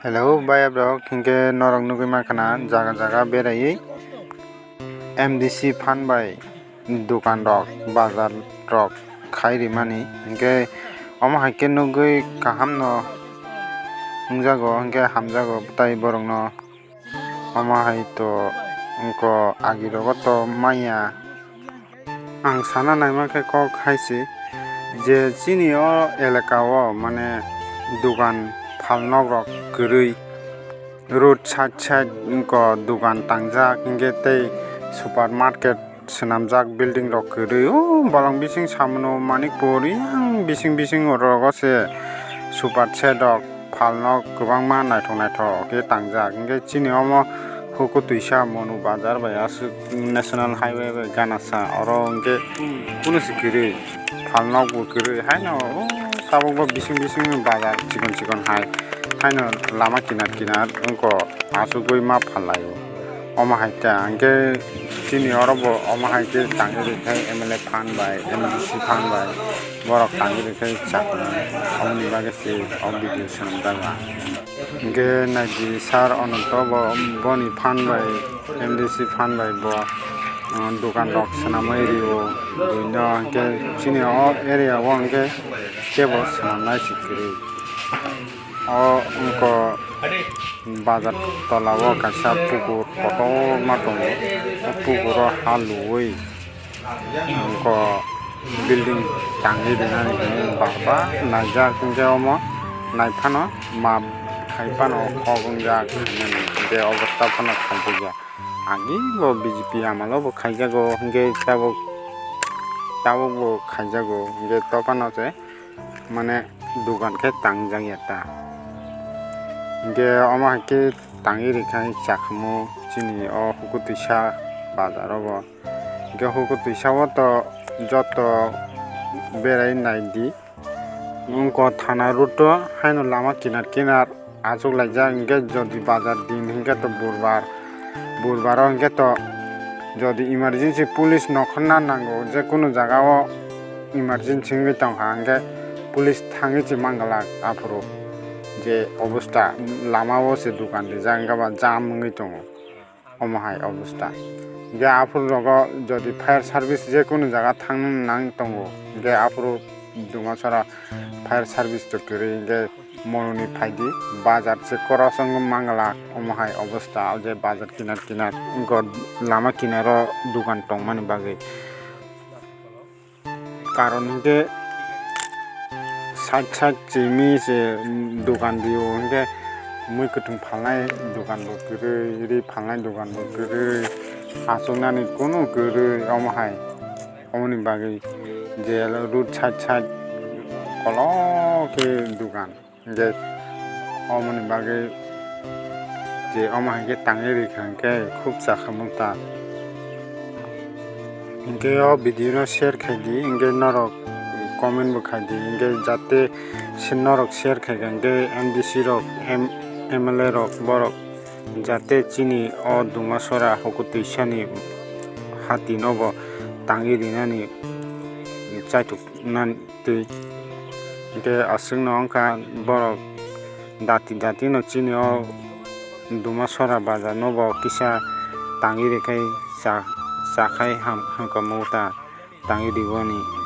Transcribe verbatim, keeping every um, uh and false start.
Hello bhaiya rok, hinkhe norok nugwi mankha na jaga jaga beraiwi M D C phan bai dukan rok, bazar rok khai rimani, hinkhe omo hai khe nugwi kaham no wngjago, hinkhe hamjago tai borok no. Omo hai to wngkha agi rogo to manya. Ang sana naima khe kok hai se je chini o elaka o mane dugan phalnok rok kwrwi, road side side wngkha dugan tangjak, hinkhe tei super market swnamjak, building rok kwrwi o bolong bising samano Manikpur yang bising bising rogo se super set rok phalnok kwbangma naithok naithok khe tangjak, hinkhe chini omo huku twisa Monu bazar bai aswk national highway bai gana sa oro hinkhe kunu se kwrwi phalnok bo kwrwi haino o tabuk bo bising bising bazar chikon chikon hai haino lama kinar kinar wngkha. Achugwi ma phalai o. Omo hai khe, hinkhe chini oro bo omo hai khe tangwi rwkhe M L A phan bai, M D C phan bai, borok tangwi rwkhe chakna. Omoni bagwi se o video swnamjak ba. Hinkhe naidi sir Ananto bo boni phan bai, M D C phan bai bo, uh, dukan rok swnamwi rio. Buino hinkhe chini o area o hinkhe kebo swnamnai se kwrwi. O wngkha bazar tola o kaisa pukur kotorma tongo. O pukuro ha luwi wngkha building tangwi rinani hinwi baba naijak, hinkhe omo naiphano ma khai phano kok wngjak hinwi je obosta phano khaijak ya. Agi bo B J P amalo bo khaijago, hinkhe tabuk tabuk bo khaijago, hinkhe to phano se mane dugan khe tangjak ya ta. Hinkhe omo hai khe tangwi rwkha chakhumu chini o huku twisa bazar o bo. Hinkhe huku twisa o to joto berai naidi. Wngkha thana road o haino lama kinar kinar. Achuk laijak hinkhe jodi bazar din hinkhe to burbar, burbaro hinkhe to jodi emergency police nokhorna nango, je kunu jaga o emergency wngwi tongkha hinkhe police thangwi se manglak aphuru je obosta lama o se dukan rijak hinkhe ba jam wngwi tongo. Omo hai obosta. Hinkhe aphuru rogo jodi fire service je kunu jaga thangna nang tongo, hinkhe aphuru Dumasora fire service to kwrwi, hinkhe Monuni phaidi bazar se cross wngwi manglak. Omo hai obosta, o je bazar kinar kinar, wngkha lama kinaro dukan tongmani bagwi. Karon hinkhe side side chini se dukan rio, hinkhe mui kwthwng phalnai dukan bo kwrwi, ri phalnai dukan bo kwrwi, achuknani kunu kwrwi omo hai. Omoni bagwi je road side side kolok khe dukan. Hinkhe omoni bagwi je omo hai khe tangwi rwkha hinkhe khub chakhamung ta. Hinkhe o video no share khai di, hinkhe norok comment bo khai di, hinkhe jate se norok share khai kha hinkhe M D C rok, M-, M L A rok borok jate chini o Dumasora huku twisani hati no bo tangwi rinani chaitok nani twi. Hinkhe aswkno wngkha borok dati dati no chini o Dumasora bazar no bo kisa tangwi rwkhai cha-, chakhai ham-, hamkha mota tangwi rwbani.